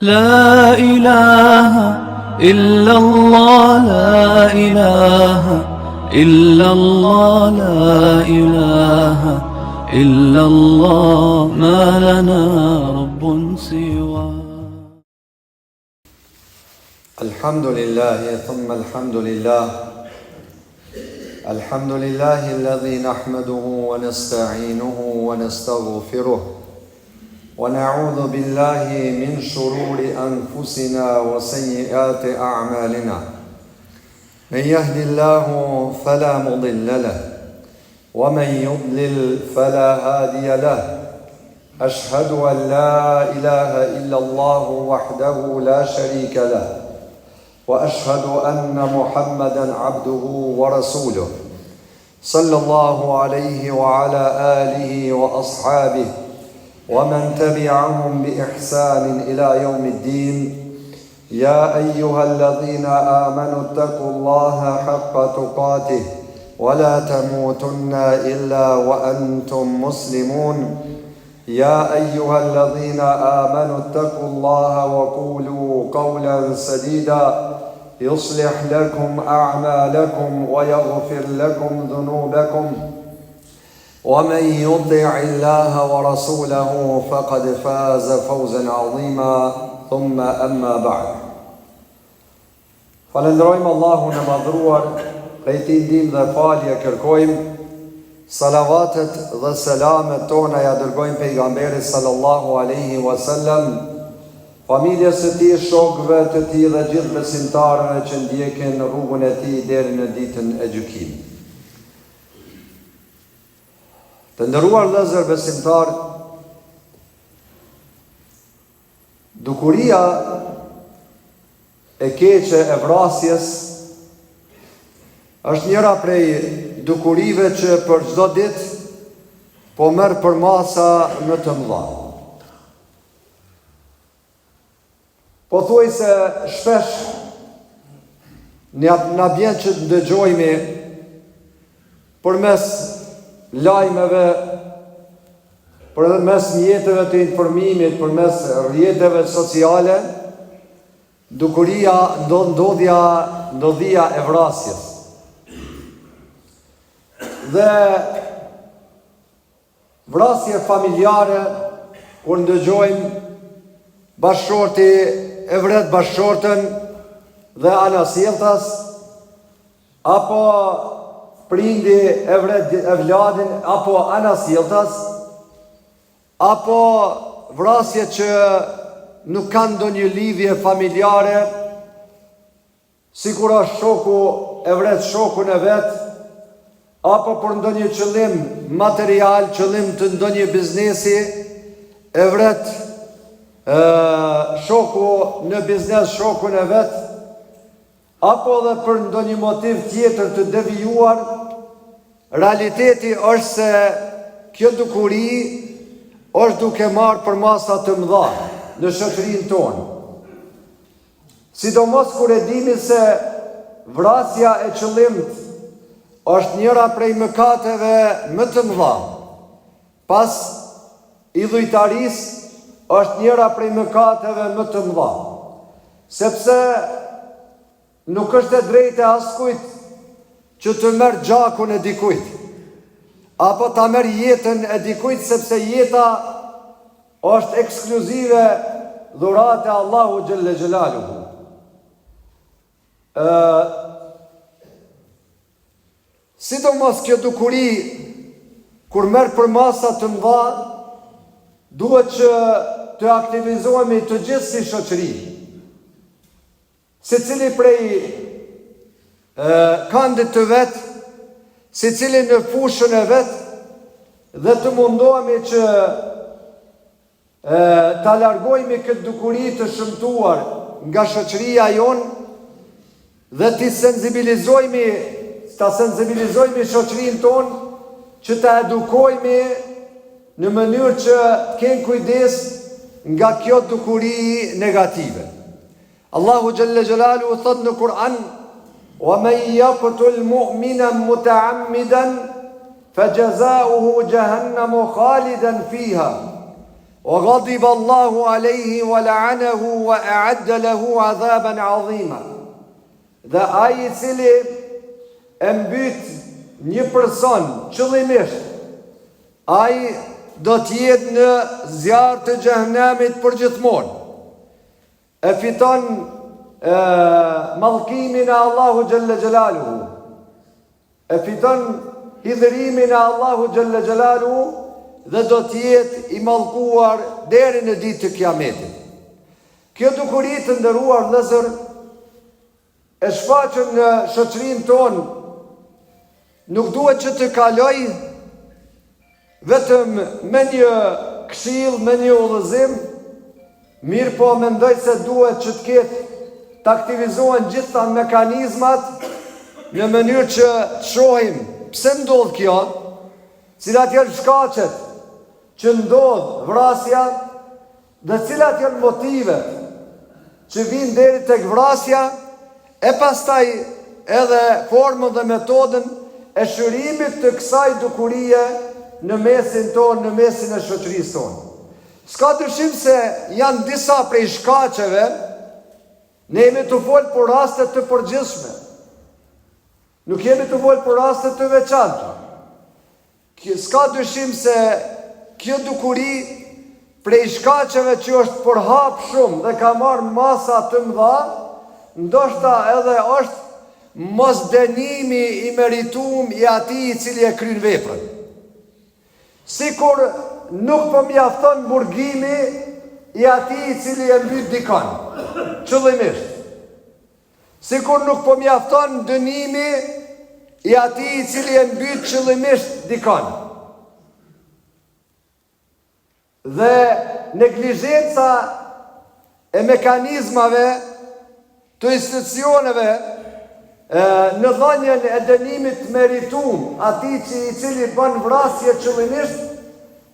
La ilaha illa Allah la ilaha illa Allah la ilaha illa Allah ma lana rabbun siwa Alhamdulillah thumma alhamdulillah Alhamdulillah alladhi nahmaduhu wa nasta'inuhu wa nastaghfiruh ونعوذ بالله من شرور أنفسنا وسيئات أعمالنا من يهد الله فلا مضل له ومن يضلل فلا هادي له أشهد أن لا إله إلا الله وحده لا شريك له وأشهد أن محمدا عبده ورسوله صلى الله عليه وعلى آله وأصحابه ومن تبعهم بإحسان إلى يوم الدين يا أيها الذين آمنوا اتقوا الله حق تقاته ولا تموتن إلا وأنتم مسلمون يا أيها الذين آمنوا اتقوا الله وقولوا قولا سديدا يصلح لكم أعمالكم ويغفر لكم ذنوبكم ومن يطع الله ورسوله فقد فاز فوزا عظيما ثم أما بعد Falënderojmë Allahun e Madhëruar, prej Tij ndihmë dhe falje kërkojmë, salavatet dhe selamet tona ia dërgojmë Pejgamberit sallallahu alejhi wa sellem, familjes së tij, shokëve të tij dhe gjithë besimtarëve që ndjekin rrugën e tij deri në ditën e gjykimit. Të nderuar vëllezër besimtarë, Dukuria e keqe e vrasjes është njëra prej dukurive që për çdo ditë po merr përmasa më të mëdha. Pothuajse shpesh na bjen që të ndëgjojmë përmes lajmeve, përmes mjeteve të informimit, përmes rrjeteve sociale, dukuria ndodhja ndodhia e vrasjes. Dhe Vrasje familjare kur ndëgjojmë bashkëshorti e vret bashkëshorten dhe anasjelltas apo prindi e vret evladin apo anasjelltas apo vrasje që nuk kanë ndonjë lidhje familjare Sikur është shoku e vret shokun e vet, apo për ndonjë qëllim material, qëllim të ndonjë biznesi, e vret e, shoku në biznes shokun e vet, apo edhe për ndonjë motiv tjetër të devijuar, realiteti është se kjo dukuri është duke marrë përmasa të mëdha në shoqërinë tonë. Sidomos kur e dimi se vrasja e qëllimtë është njëra prej mëkateve më të mëdha, pas idhujtarisë është njëra prej mëkateve më të mëdha. Sepse nuk është e drejtë e askujt që të merr gjakun e dikujt, apo ta merr jetën e dikujt sepse jeta Është ekskluzive dhuratë e Allahu xhelle xhelaluhu. Ë Sidomos kjo dukuri kur merr përmasa të mëdha, duhet që të aktivizohemi të gjithë si shoqëri. Secili prej kandit të vet, secili në fushën e vet dhe të mundohemi që e, ta largojmë këtë dukuri të shëmtuar nga shoqëria jonë dhe t'i sensibilizojmë ta sensibilizojmë shoqërinë tonë që ta edukojmë në mënyrë që të kenë kujdes nga kjo dukuri negative. Allahu xhelle xhelaluhu thotë në Kur'an: "Wa men yaqtul mu'minan muta'ammidan fajaza'uhu jahannamu khalidan fiha." Wa ghadiba Allahu alejhi wa la'anahu wa a'adda lahu 'adhaban 'azima. Dhe ai i cili e mbyt një person qëllimisht, ai do të jetë në zjarr të xhehenemit përgjithmonë. E fiton e, mallkimin e Allahu xhelle xhelaluhu. E fiton hidhërimin e Allahu xhelle xhelaluhu dhe do të jetë i mallkuar deri në ditë të Kiametit. Kjo dukuri të nderuar vëllezër e shfaqur në shoqërinë tonë nuk duhet që të kalojë Vetëm me një këshillë, me një udhëzim, mirëpo mendoj se duhet që të ketë të aktivizohen gjitha mekanizmat në mënyrë që të shohim pse ndodh kjo, cilat janë shkaqet që ndodh vrasja Dhe cilat janë motivet që vijnë deri tek vrasja e pastaj edhe formën dhe metodën e shërimit të kësaj dukurie në mesin tonë, në mesin e shoqërisë tonë. S'ka dyshim se janë disa prej shkaqeve, ne jemi tu folë për raste të përgjithshme. Nuk jemi tu folë për raste të veçanta. Kjo s'ka dyshim se kjo dukuri prej shkaqeve që është përhap shumë dhe ka marrë masa të mëdha, ndoshta edhe është mosdënimi i meritum i atij i cili e kryen veprën. Sikur nuk po mjafton burgimi i atij i cili e mbyt dikon, qëllimisht. Sikur nuk po mjafton dënimi i atij i cili e mbyt qëllimisht dikon. Dhe neglizhenca e mekanizmave të institucioneve në dhënien e dënimit të meritum atij që i cili bën vrasje qëllimisht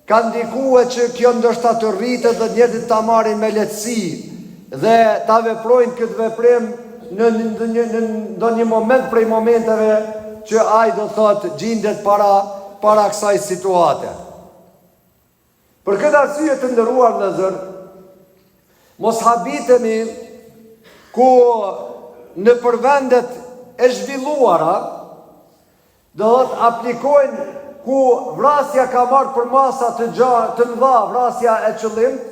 Ka ndikue që kjo ndoshta të rritet dhe njerëzit ta marrin me lehtësi dhe ta veprojnë këtë veprim në në në ndonjë moment prej momenteve që ai do thotë gjindet para para kësaj situate. Për këtë arsye të nderuar vëllezër, mos habitemi ku nëpër vendet e zhvilluara Do thotë aplikojnë ku vrasja ka marrë përmasa të gja, të mëdha, vrasja e qëllimtë,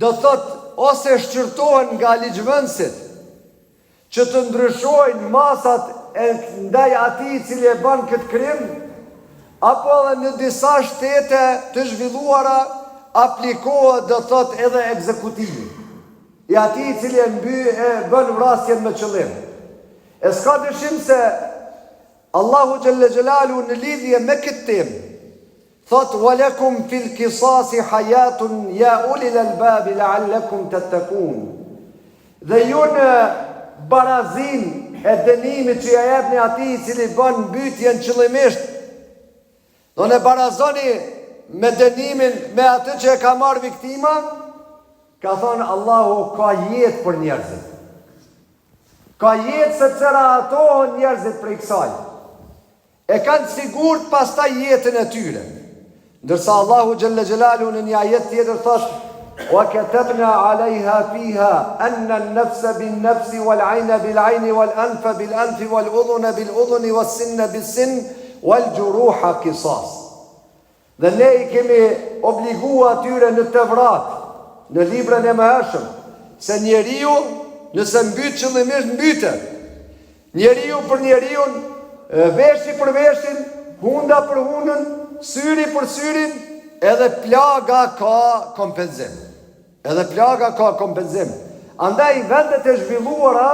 do thotë ose shqyrtohen nga ligjvënësit që të ndryshojnë masat e ndaj atij i cili e bën këtë krim, apo edhe në disa shtete të zhvilluara aplikohet do thotë edhe ekzekutimi i atij i cili e mby e bën vrasjen me qëllim. E s'ka dyshim se Allahu xhelle xhelaluhu në lidhje me këtë temë thotë wa lakum fil qisasi hayatun ya ulil albab la'allakum tattaqun. Dhe ju në barazinë e dënimit që ia jepni atij i cili bën mbytjen qëllimisht, do e barazoni me dënimin me atë që e ka marrë viktima, ka thonë Allahu ka jetë për njerëzit. Ka jetë sepse rahatohen njerëzit prej kësaj. E kanë sigurt pastaj jetën e tyre. Ndërsa Allahu xhelle xhelaluhu në një ajet tjetër thotë: "Wa katabna 'alayha fiha anna an-nafsa bin-nafsi wal-'ayna bil-'ayni wal-anfa bil-anfi wal-udhuna bil-udhuni was-sinna bis-sinn wal-juruha qisas." Dhe ne i kemi obligu atyre në Tevrat, në librin e mëhershëm, se njeriu nëse mbyt qëllimisht mbytet. Njeriu për njeriun, veshi për veshin, hunda për hundën, syri për syrin, edhe plaga ka kompenzim. Edhe plaga ka kompenzim. Andaj vendet e zhvilluara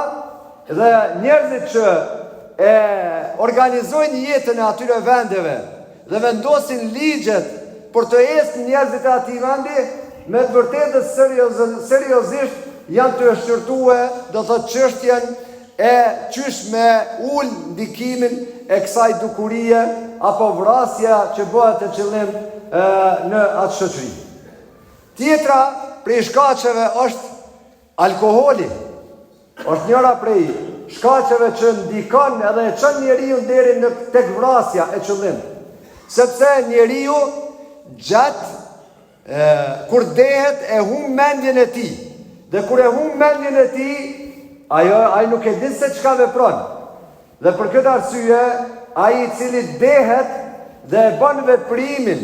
dhe njerëzit që e organizojnë jetën e atyre vendeve dhe vendosin ligjet për të ecë njerëzit e atij vendi, me të vërtetë serioz, seriozisht janë tu e shqyrtue, do thotë çështjen e qysh me ul ndikimin e kësaj dukurie apo vrasja që bëhet e qëllim e, në atë shoqëri. Tjetra prej shkaqeve është alkoholi. Është njëra prej shkaqeve që ndikon edhe e çon njeriun deri në tek vrasja e qëllimtë. Sepse njeriu gjatë. E, kur dehet e hum mendjen e tij. Dhe kur e hum mendjen e tij, ajo ai nuk e din se çka vepron. Dhe për këtë arsye, ai i cili dehet dhe e bën veprimin,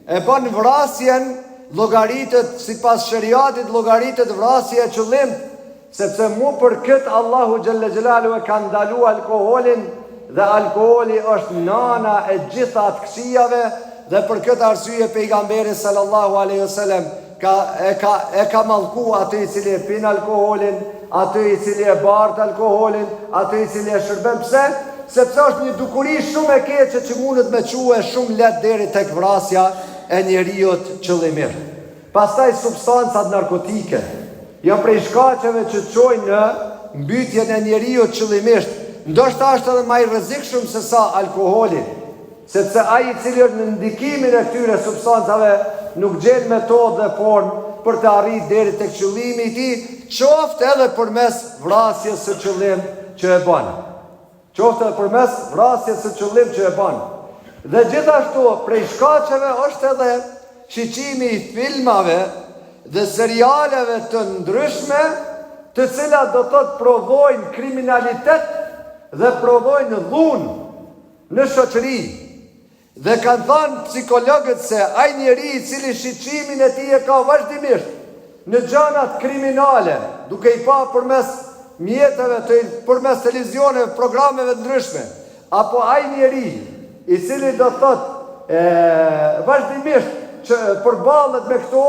e bën vrasjen, llogaritet sipas sheriatit llogaritet vrasje e qëllimtë, Sepse mu për këtë Allahu xhelle xhelaluhu e ka ndalu alkoolin dhe alkooli është nana e gjitha të këqijave dhe për këtë arsye pejgamberi sallallahu alejhi wasallam ka e ka e ka mallku atë i cili e pin alkoolin, atë i cili e bart alkoolin, atë i cili e shërben pse? Sepse është një dukuri shumë e keqe që mundet me çue shumë lehtë deri tek vrasja e njeriut qëllimisht. Pastaj substancat narkotike janë prej shkaqeve që çojnë në mbytjen e njeriut qëllimisht, ndoshta është edhe ma i rrezikshëm se sa alkooli, sepse ai i cili është në ndikimin e këtyre substancave nuk gjen metodë dhe formë për të arritë deri tek qëllimi i tij, qoftë edhe përmes vrasjes së qëllimtë që e bën. Qoftë edhe përmes vrasjes së qëllimtë që e bën. Dhe gjithashtu prej shkaqeve është edhe shiqimi i filmave dhe serialeve të ndryshme, të cilat do të thotë prodhojnë kriminalitet dhe prodhojnë dhunë në shoqëri. Dhe kanë thanë psikologët se ai njeri i cili shiqimin e tij e ka vazhdimisht në gjanat kriminale, duke i pa përmes mjeteve të përmes televizioneve, programeve të ndryshme, apo ai njeri i cili do të thotë e, vazhdimisht që përballet me këto,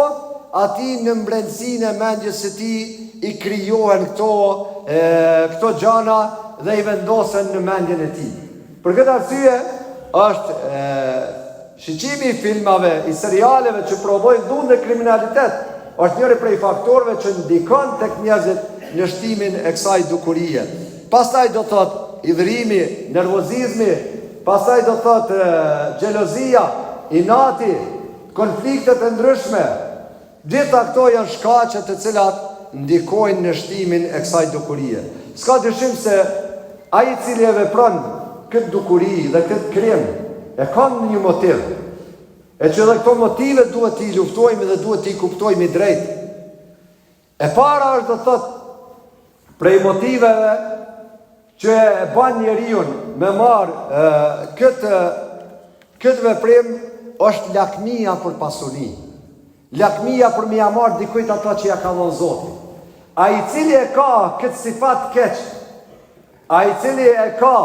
atij në mbrendësinë e mendjes së tij i krijohen këto e, këto gjana dhe i vendosen në mendjen e tij. Për këtë arsye është e, shiqimi i filmave, i serialeve që prodhojnë dhunë dhe kriminalitet, është njëri prej faktorëve që ndikon tek njerëzit në shtimin e kësaj dukurie. Pastaj do thotë hidhërimi, nervozizmi, pastaj do thotë xhelozia, inati, konfliktet e ndryshme, Gjitha këto janë shkaqe të cilat ndikojnë në shtimin e kësaj dukurie. S'ka dyshim se ai i cili e vepron këtë dukuri dhe këtë krim e ka një motiv. E që edhe këto motive duhet t'i luftojmë dhe duhet t'i kuptojmë drejt. E para është do të thotë prej motiveve që e ban njeriun me marrë këtë, këtë veprim është lakmia për pasuni. Lakmia për me ia marrë dikujt ato që ia ka dhonë Zoti. Ai i cili e ka këtë sifat keq, ai i cili e ka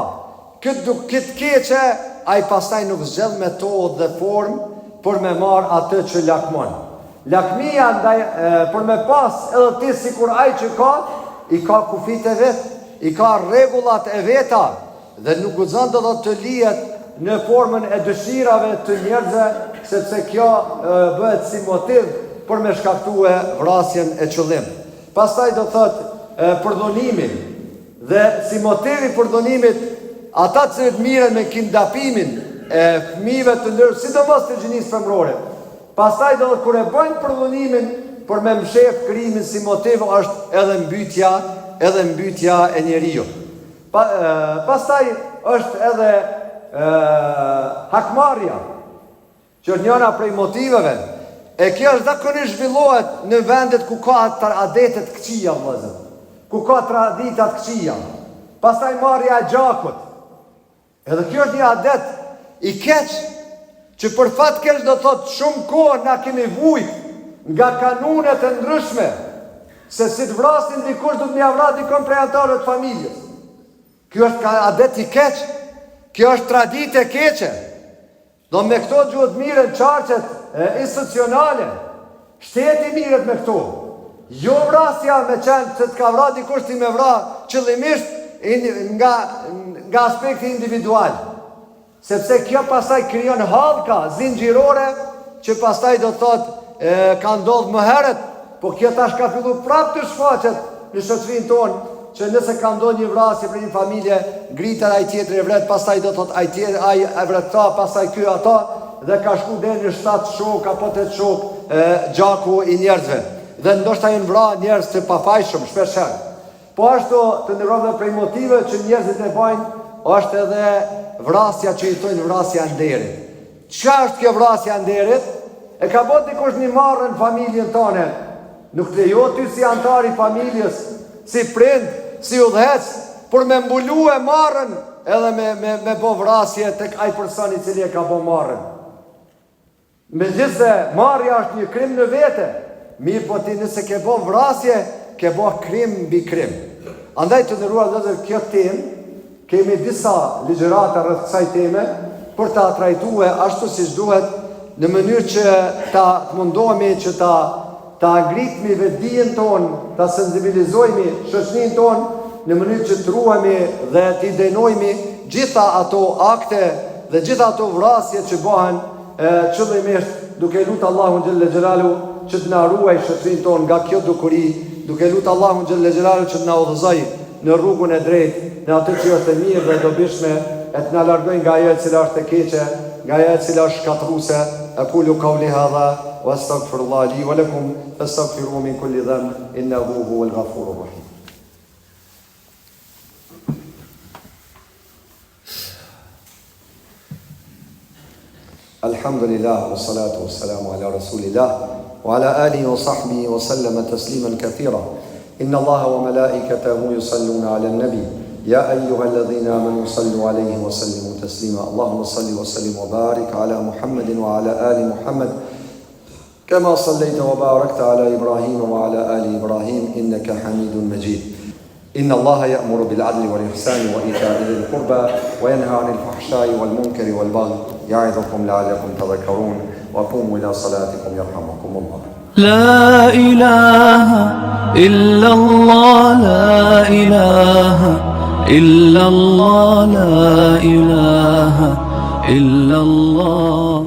këtë duk këtë keqe, ai pastaj nuk zgjedh metodë dhe formë për me marrë atë që lakmon. Lakmia ndaj e, për me pas edhe ti sikur ai që ka, i ka kufijtë e vet, i ka rregullat e veta dhe nuk guxon do të të lihet në formën e dëshirave të njerëzve, sepse kjo e, bëhet si motiv për me shkaktue vrasjen e qëllim. Pastaj do thotë përdhunimi dhe si motiv i përdhunimit ata të cilët mirren me kidnapimin e fëmijëve të ndryshëm, sidomos të gjinisë femërore. Pastaj do thotë kur e bëjnë përdhunimin për me mshef krimin si motiv është edhe mbytja, edhe mbytja e njeriut. Pa, e, pastaj është edhe e, hakmarrja. Që është njëra prej motiveve, e kjo është zakonisht zhvillohet në vendet ku ka adete të këqija, vëllezër, ku ka tradita të këqija. Pastaj marrja e gjakut. Edhe kjo është një adet i keq, që për fat keq do thotë shumë kohë na kemi vujt nga kanunet e ndryshme, se si të vrasin dikush duhet me ia vra dikon prej anëtarëve të familjes. Kjo është adet i keq, kjo është traditë e keqe. Do me këto duhet mirren qarqet institucionale, shteti mirret me këto. Jo vrasja me qenë se të ka vra dikush ti me vra qëllimisht nga, nga aspekti individual. Sepse kjo pastaj krijon hallka zinxhirore që pastaj do të thotë e, ka ndodhë më herët, po kjo tash ka fillu prapë të shfaqet në shoqërinë tonë, që nëse ka ndodhur një vrasje prej një familje, ngritet ai tjetri e vret, pastaj do thotë ai tjetri, ai e vret ta, pastaj ky ata dhe ka shku deri në 7 shok apo 8 shok e, gjaku i njerëzve. Dhe ndoshta janë vra njerëz të pafajshëm shpesh herë. Po ashtu të nderuar prej motiveve që njerëzit e bajnë është edhe vrasja që i thonë vrasja e nderit. Çka është kjo vrasja e nderit? E ka bo dikush një marre në familjen tane. Nuk të lejohet ty si anëtar i familjes, si prind, si udhëheqës, por me mbulue marren edhe me, me, me bo vrasje tek ai person i cili e ka bo marren. Megjithëse marrja është një krim në vete, mirëpo ti nëse ke bo vrasje, ke bo krim mbi krim. Andaj të nderuar vëllezër, kjo temë, kemi disa ligjërata rreth kësaj teme, për ta trajtue ashtu siç duhet, në mënyrë që ta të mundohemi që ta ta ngritmi vetëdijen tonë, ta sensibilizojmi shoqëninë tonë, në mënyrë që të ruhemi dhe t'i dënojmi gjitha ato akte dhe gjitha ato vrasje që bëhen qëllimisht duke lutë Allahun xhelle xhelaluhu që të na ruajë shoqërinë tonë nga kjo dukuri, duke lutë Allahun xhelle xhelaluhu që të na udhëzojë në rrugën e drejtë, në atë që është e mirë dhe e dobishme, e të na largojë nga ajo e cila është e keqe, nga ajo e cila është shkatërruese. Aqulu qawli hadha wa astaghfirullah li wa lakum fastaghfiruhu min kulli dhanb innahu huwal ghafurur rahim. Alhamdulillah wa salatu wa salamu ala rasulillah wa ala alihi wa sahbihi wa sallama tasliman kathira. Inna Allaha wa malaikatahu yusalluna ala an-nabi. Ya ayyuhalladhina amanu sallu alayhi wa sallimu taslima. Allahumma salli wa sallim wa barik ala Muhammedin wa ala ali Muhammad. Kema sallejte wa barakte ala Ibrahim wa ala ali Ibrahim innaka Hamidun Majid. Inna Allaha ya'muru bil adli wal ihsani wa ita'i dhil qurba wa yanha 'anil fahsha'i wal munkari wal baghi ya'idhukum la'allakum tadhakkarun wa qumu ila salatikum yarhamukumullah. La ilaha illa Allah la ilaha illa Allah la ilaha illa Allah.